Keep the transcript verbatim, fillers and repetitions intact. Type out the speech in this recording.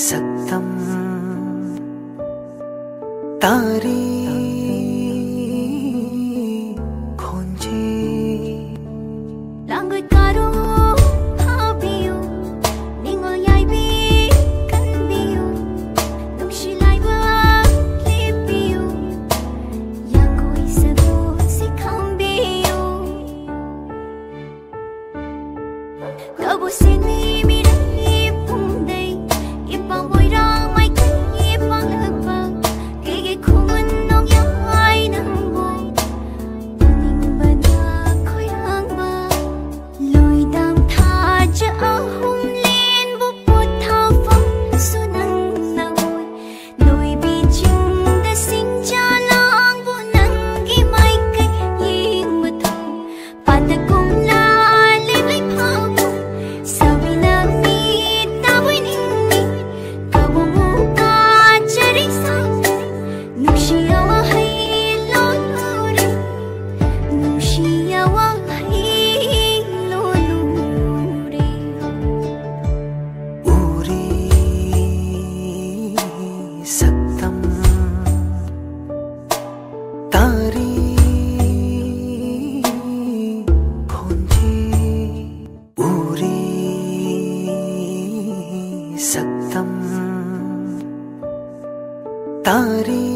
ꯁꯛꯇꯝ ꯇꯥꯔꯤ ꯈꯣꯟꯖꯦꯜ꯫ ꯂꯥꯡꯒꯣꯏ ꯀꯥꯔꯣ ꯐꯥꯕꯤꯌꯨ, ꯅꯤꯡꯉꯣꯜ ꯌꯥꯏꯕꯤ ꯀꯟꯕꯤꯌꯨ, ꯅꯨꯡꯁꯤ ꯂꯥꯏꯕꯛ ꯂꯦꯞꯄꯤꯌꯨ, ꯌꯥꯡꯒꯣꯏ ꯁꯔꯨꯛꯁꯤ ꯈꯪꯕꯤꯌꯨ꯫ ꯀꯕꯨ ꯁꯦꯟꯕꯤ ꯃꯤꯔꯩ ꯄꯨꯡꯗꯩ, ꯏꯄꯥ ꯃꯣꯏꯔꯥꯡ ꯃꯥꯏꯀꯩ ꯄꯥꯡꯂꯛꯄ, ꯀꯩꯒꯤ ꯈꯨꯃꯟ ꯅꯣꯡꯌꯥꯏ ꯅꯪꯕꯨ ꯄꯨꯅꯤꯡꯕꯅ ꯈꯣꯏꯔꯥꯡꯕ꯫ ꯂꯣꯏꯗꯥꯝ ꯊꯥꯖ ꯑꯍꯨꯝ ꯂꯦꯟꯕꯨ ꯄꯣꯠꯊꯥꯐꯝꯁꯨ ꯅꯪꯅ ꯑꯣꯏ꯫ ꯂꯣꯏꯕꯤ ꯆꯤꯡꯗ ꯁꯤꯡꯖꯥ ꯂꯥꯡꯕꯨ ꯅꯪꯒꯤ ꯃꯥꯏꯀꯩ ꯌꯦꯡꯕ ꯊꯧ꯫ ꯄꯥꯠꯇ ꯀꯣꯝꯂꯥ ꯂꯩꯃꯩ ꯐꯥꯎꯕ ꯁꯥꯕꯤꯅ ꯃꯤꯠ ꯇꯥꯕꯣꯏ ꯅꯤꯡꯏ꯫ ꯀꯕꯨ ꯃꯨꯀꯥ ꯆꯔꯤ ꯁꯥꯡꯕ ꯅꯨꯡꯁꯤꯌꯥ ꯋꯥꯍꯩ ꯂꯣꯂꯨꯔꯦ, ꯅꯨꯡꯁꯤꯌꯥ ꯋꯥꯍꯩ ꯂꯣꯂꯨꯔꯦ꯫ ꯎꯔꯤ ꯁꯛꯇꯝ ꯇꯥꯔꯤ ꯈꯣꯟꯖꯦꯜ꯫ ꯎꯔꯤ ꯁꯛꯇꯝ ꯇꯥꯔꯤ